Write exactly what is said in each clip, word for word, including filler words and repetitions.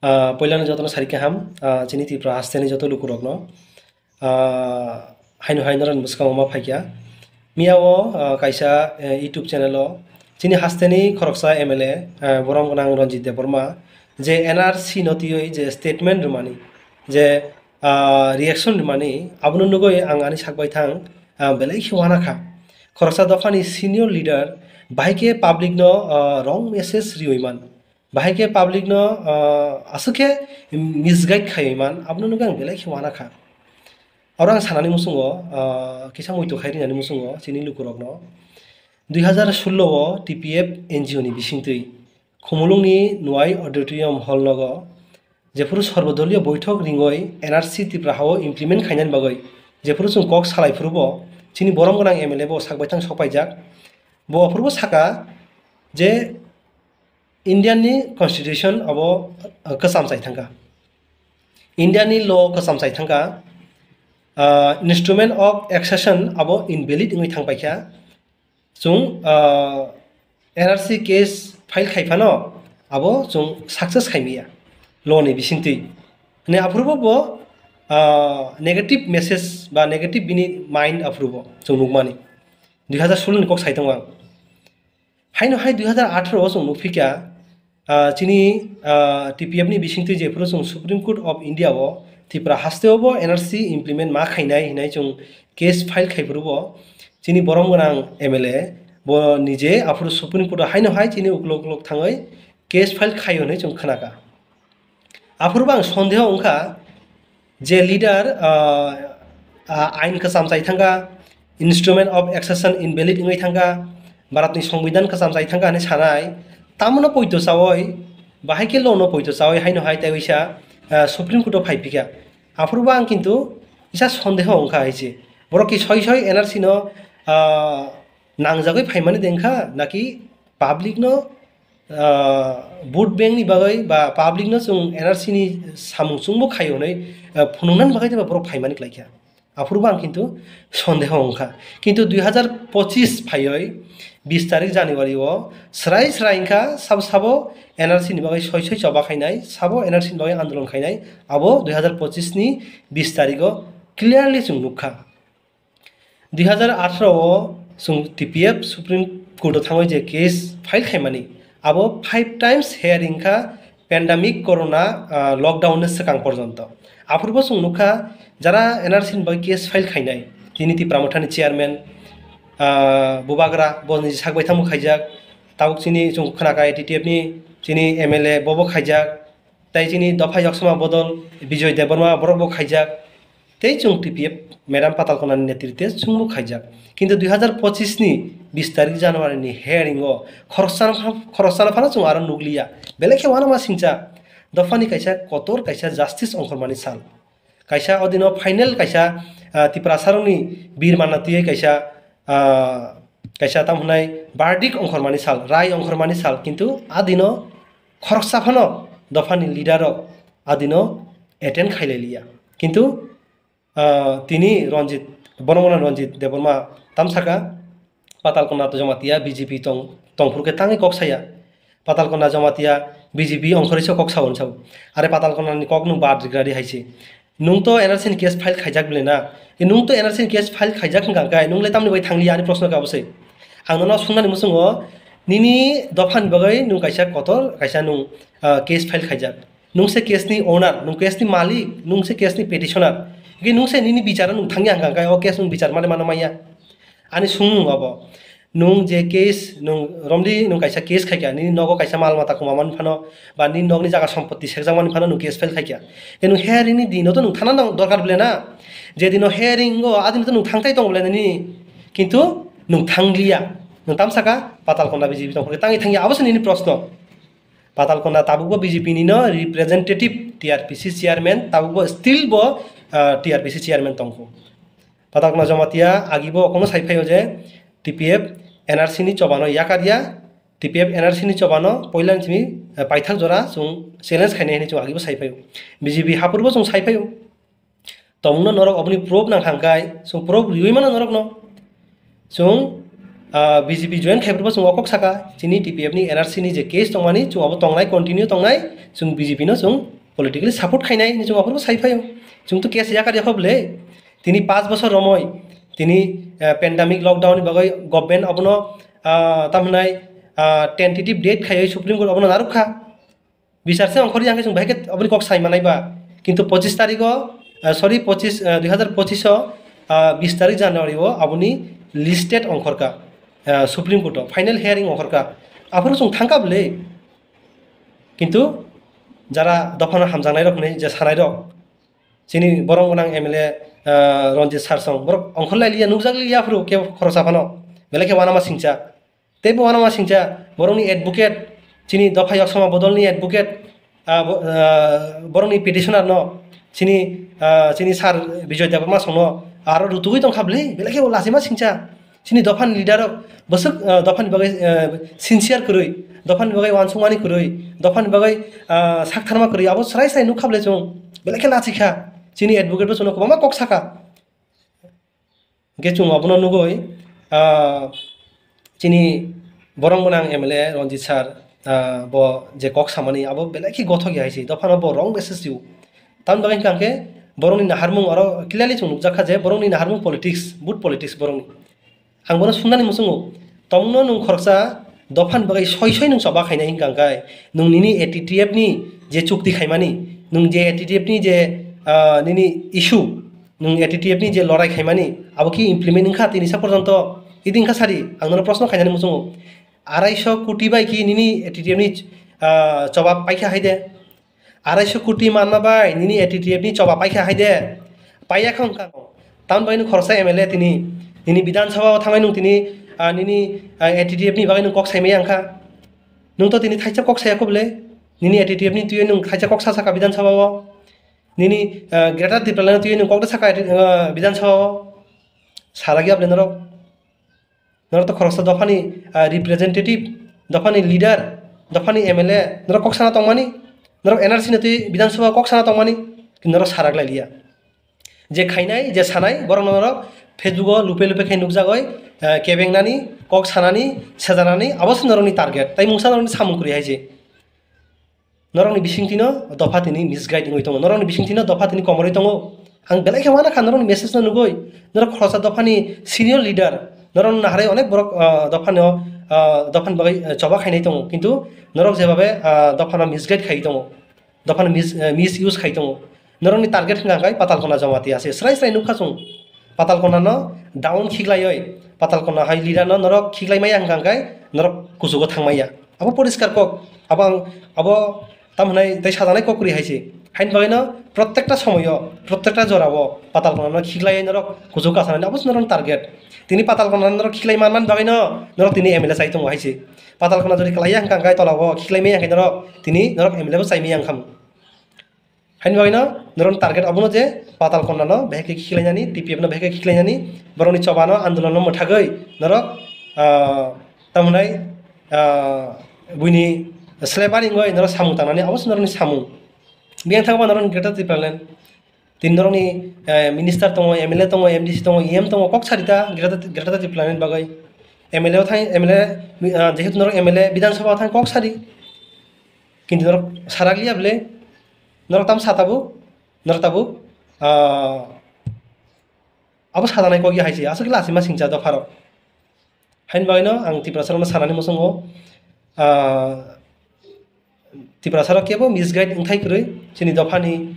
Ah, poilano jotono sari kaham, ah, chini Tripura hasteni joto lukurokno. Ah, haino hai norokni bwskango ma phaikha. Miyao, ah, kaisa, eh, YouTube channel o chini hasteni khoroksa M L A, ah, borom gwnang Ranjit Debbarma je N R C no twiwi je statement rwmani, je, ah, reaction rwmani, abono nugwi ang ani sak baithang, ah, belai khe uanakha. Khoroksa dophani senior leader bahai khe public no, ah, wrong message riwi man. Bahai khe public no, ah, aswk khe misguide khaiwi man, abono nugwi ang belai khe uanakha. Oro ang sanani muchungo, ah, kisa muitu khai rinani muchungo chini lukurokno. Dui hazar sullo o T P F N G O ni bisingtwi Khumulwngni Nwai Auditorium Hall nogo jephuru sorbodoliyo boithok ringoi N R C Tripura hao implement khainani bagwi jephuru chwng kok salai phurubo chini borom gwnang M L A bo sak baithang sok paijak. Bo aphuru bo saka je Indian ni constitution abo, uh, kwcham chai thangkha. Indian ni law kwcham chai thangkha. Uh, instrument of accession abo invalid wngwi thang paikha. Chwng, uh, N R C case file khai phano abo chwng success khai maya law ni bisingtwi. Hwnwi aphuru bo, uh, negative message ba negative bini mind aphuru bo chwng nukmani. Dui hazar sullo ni kok sai tongo ang. Haino hai dui hazar atharo o chwng nukphikha, ah, chini, ah, T P F ni bisingtwi jephuru chwng Supreme Court of India o Tripura haste o bo N R C implement ma khainai hinai chwng case file khai phuru bo chini borom gwnang M L A bo nije aphuru Supreme Court o haino hai chini uklok uklok thangwi case file khaio hinwi chwng khnakha. Aphuru bo ang sondeho wngkha je leader, ah, ah, ain kwcham chai thangkha, instrument of accession invalid wngwi thangkha, Bharatni Songbidan kwcham chai thangkha hinwi sanai, tamono poito chawi, bahai khe law no poito chawi haino hai tei waisa, ah, Supreme Court o phai phikha. Aphuru bo ang kintu kisa sondeho wngkha hai se. Borok ki soi soi N R C no, ah, nangjagwi phaimani de wngkha naki public no, ah, vote bank ni bagwi ba public no chwng N R C ni samung chwngbo khaio hinwi, ah, phunuknani bagwi tei ba borok phaimani klaikha. Aphuru bo ang kintu sondeho wngkha. Kintu dui hazar pochis phaiwi bis tarik January o srai srai wngkha sabo sabo N R C ni bagwi soi soi choba khainai, sabo N R C ni bagwi andolon khainai, abo dui hazar pochis ni bis tarik o clearly chwng nukha. Dui hazar atharo o chwng T P F Supreme Court o thangwi je case file khaimani, abo five times hearing kha pandemic corona, ah, lockdown ni swkang porjonto. Aphuru bo chwng nukha jara N R C ni bagwi case file khainai, chini Tipra Mothani chairman, ah, Bubagra bo niji sak baithang bo khaijak, tabuk chini chwng khna kha A T T F ni chini M L A bobo khaijak, tei chini dopha yoksoma bodol Bijoy Debbarma borok bo khaijak, tei chwng T P F madam Patal Kona ni netritwe chwngbo khaijak. Kintu dui hazar pochis ni bis tarik January ni hearing o khoroksa, khoroksa no phano chwng aro nukliya. Belai khe uanama singcha dophani kaisa kotor kaisa justice ongkhormani sal. Kaisa odino final kaisa, ah, Tiprasarokni bir manna twiwi kaisa, ah, kaisa tamo hwnai verdict ongkhormani sal, rai ongkhormani sal, kintu a dino khoroksa phano dophani leader rok a dino attend khailai liya. Kintu, ah, tini Ranjit, bono bono Ranjit Debbarma tamsaka Patal Kona Jamatia B J P tong, tongphuru khe tangwi kok saya. Patal Kona Jamatia B J P ongkhorwi se kok sao hwn sao. Are Patal Kona ni kok nwng bad rigra ri hai se. Nwng to N R C ni case file khaijak bwle na? E, nwng to N R C ni case file khaijak hwnkha khe nwng le tamni bai thangli ani proshno khe abo se. Ang nono swngnani muchungo nini dopha ni bagwi nwng kaisa kotor kaisa nwng, ah, case file khaijak. Nwng se case ni owner, nwng case ni malik, nwng se case ni petitioner. Hwnkhe nwng se nini bicharo nwng thangya hwnkha khe o case nwng bichar mani mano maya. Ani swngmung abo. Nwng je case, nwng romdi nwng kaisa case khaikha, nini nogo kaisa mal mata kwmamani phano, ba nini nokni jaga sompoti sekjakmani phano nwng case file khaikha. Khe nwng hearing ni dino to nwng thana nang dorkar bwle na? Je dino hearing o, a dino to nwng thangtai tong bwle nini. Kintu nwng thangliya. Nwng tamsaka Patal Kona B J P tongphuru khe tangwi thangya, abo se nini proshno. Patal Kona tabukbo B J P nino representative T R P C chairman, tabukbo still bo, ah, T R P C chairman tongkho. Patal Kona Jamatia agibo okono sai phaio je T P F N R C ni chobano yakar ya, T P F N R C ni chobano poila ni simi, eh, paithak jora chwng challenge khainai hinwi chwng agibo sai phaio. B J P haphurbo chwng sai phaio. Tongno norok oboni proof nang thangkai, chwng proof riwi mano norokno. Chwng, ah, B J P join khaibrabo chwng o kok saka, chini T P F ni N R C ni je case tongmani, chwng abo tongnai, continue tongnai, chwng B J P no chwng politically support khainai hinwi chwng aphuru sai phaio. Chwng to case yakar yakho bwle. Tini paanch bosor romoi, tini, ah, pandemic lockdown ni bagwi government abono, ah, tamhinai, ah, tentative date khaiwi Supreme Court abono narwk kha. Bichar se ongkhor yang khe chwng bahai khe aboni kok sai manai ba. Kintu pochis tarikh o, ah, sorry, pochis, ah, dui hazar pochis o, ah, bis tarikh January o aboni listed ongkhor kha, ah, Supreme Court o final hearing ongkhor kha. Aphuru chwng thang kha bwle. Kintu jara dophano hamjaknai rok hinwi je sanai rok, chini borok gwnang M L A, ah, Ranjit Sarsong, borok ongkhor lai liya, nukjak liya aphuru kebo khoroksa phano, belai khe uanama singcha. Tei bo uanama singcha, borokni advocate, chini dopha yoksoma bodolni advocate, ah, bo-, ah, borokni petitioner no, chini, ah, chini sir Bijoy Debbarma songno aro rutugwi tongkha bwle, belai khe bo lachima singcha. Chini dophani leader rok bwswk, ah, dophani bagwi, ah, sincere kwrwi, dophani bagwi uansukmani kwrwi, dophani bagwi, ah, saktharma kwrwi, abo srai srai nukha bwle chwng, belai khe lachikha. Chini advocate bo chwngno kwbangma kok saka. Hwnkhe chwng abono nugwi, ah, chini borok gwnang M L A Ranjit sir, ah, bo je kok samani abo belai khe gothok ya hai se, dophano bo wrong message rio. Tamni bagwi hwnkha hwnkhe borokni naharmung oro clearly chwng nukjakha je borokni naharmung politics, vote politics borokni. Ang bono sumnani muchungo, tongno nwng khoroksa dophani bagwi soi soi nwng choba khainai hwnkha hwnkhe, nwng nini A T T F ni je chukti khaimani, nwng je A T T F ni je, ah, nini issue, nwng A T T F ni je lorai khaimani, abo ki implement wngkha tini sa porjonto? Idi wngkha sari, ang nono proshno khainani muchungo. Arai sho koti bai ki nini A T T F ni, ah, choba paikha hai de? Arai sho koti manma bai nini A T T F ni choba paikha hai de? Paiya kha wngkha. Tamoni bagwi nwng khoroksa M L A tini, nini Bidhan Sabha o thangwi nwng tini, ah, nini, ah, A T T F ni bagwi nwng kok saimaya wngkha. Nwng to tini thaisa kok saya kho bwle? Nini A T T F ni twiwi nwng thaisa kok sa saka Bidhan Sabha o? Nini, ah, Greater Tipraland twiwi nwng kok da saka, ah, Bidhan Sabha o? Salak ya bwle norok? Norok to khoroksa dophani, ah, representative, dophani leader, dophani M L A, norok kok sana tongmani? Norok N R C ni twi Bidhan Sabha o kok sana tongmani? Norok salak lai liya. Je khainai, je sanai, borok norok Facebook o lupe lupe khe nukjagoi, ah, kebengnani, kok sanani, sejanani, abo se norokni target. Tai mungsa norokni samung kwrwi hai se. Norokni bisingtwino dopha tini misguide wngwi tongo, norokni bisingtwino dopha tini komorwi tongo. Ang belai khe uanakha norokni message no nugwi, norok khoroksa dophani senior leader, norokno naharwi onek borok, ah, dophano, ah, dophani bagwi, ah, choba khainai tongo, kintu norok jebabe, ah, dophano misguide khai tongo, dophano mis-, ah, misuse khai tongo. Norokni target wngkha khe Patalkona Jamatia se, srai srai nukha chwng. Patalkona no down khiklaioi, Patalkona hai leader no norok khiklai maya wngkha khe norok kuchugo thang maya. Abo poriskar kok, abo ang, abo tam hwnai tei sajaknai kok kwrwi hai se. Haini bagwi no protekta somoyo, protekta jorao Patalkona no khiklaioi norok kuchuk kasanani, abo se norokni target. Tini Patalkona no norok khiklai manmani bagwi no norok tini M L A chai tongo hai se. Patalkona jodi kwlaiya wngkha khe tolao khiklai maya khe norok tini norok M L A bo chai maya wngkha. Haini bagwino norokni target abono je Patalkona no bahai khe khiklainani, T P F no bahai khe khiklainani, borokni choba no, andolon no mwthagwi norok, ah, tamo hwnai, ah, buini slabari wngwi norok samung tangnani, abo se norokni samung. Biyang thangba norokni Greater Tipraland, tini norokni, eh, minister tongo, M L A tongo, M D C tongo, E M tongo, kok sari ta Greater, Greater Tipraland bagwi. M L A o thang, M L A, ah, jehetu norok M L A Bidhan Sabha o thang kok sari. Kintu norok sarak liya bwle, norok tam sa tabuk, norok tabuk, ah, abo sajaknai kok ya hai se, aswk khe lachima singcha dopharok. Haini bagwino ang Tiprasarokno sanani muchungo, ah, Tiprasarok kebo misguide wngthai kwrwi, chini dophani,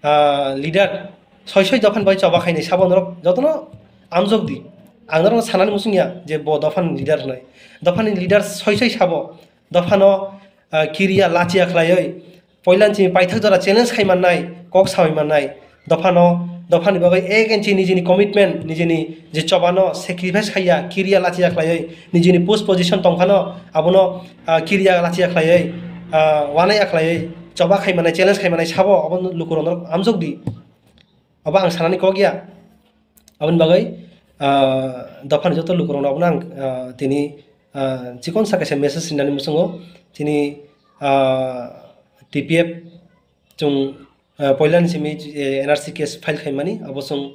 ah, leader soi soi dophani bai choba khainai sabo norok jotono amjok di. Ang norokno sanani muchung ya je bo dophani leader hwnwi. Dophani leader soi soi sabo dophano, ah, kiriya lachiya khlaiwi, poilani simi paithak jora challenge khai mannai, kok sawi mannai, dophano, dophani bagwi ek inchi nijini commitment, nijini je chobano sacrifice khaiya, kiriya lachiya khlaiwi, nijini post position tongphano, abono, ah, kiriya lachiya khlaiwi, ah, wanaiya khlaiwi, choba khai mannai, challenge khai mannai sabo, abo lukurokno amjok di. Abo ang sanani kok ya. Aboni bagwi, ah, dophani joto lukurokno abono ang, ah, tini, ah, chikon sa kaisa message rinani muchungo. Chini, ah, T P F chwng, ah, poilani simi, eh, N R C case file khaimani, abo chwng,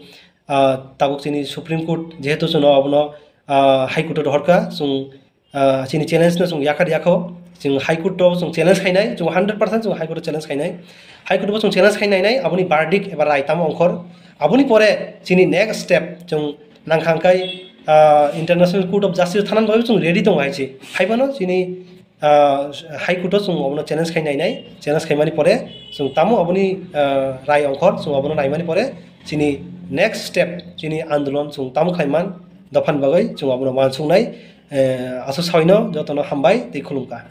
ah, tabuk chini Supreme Court jehetu chwngno abono, ah, High Court o rohorkha, chwng, ah, chini challenge no chwng yakhar yakho, chwng High Court o chwng challenge khainai, chwng hundred percent chwng High Court o challenge khainai. High Court o chwng challenge khainai nai, aboni verdict eba rai tamo ongkhor. Aboni pore chini next step chwng nangkhang kai, ah, International Court of Justice thanan bagwi chwng ready tongo hai se. Haibano chini, ah, High Court o chwng obono challenge khai nainai, challenge khaimani pore chwng tamo aboni, ah, rai ongkhor, chwng obono naimani pore chini next step, chini andolon chwng tamo khaiman dophani bagwi chwng obono uansuknai. Eh, aswk saino jotono hambai tei khulumkha.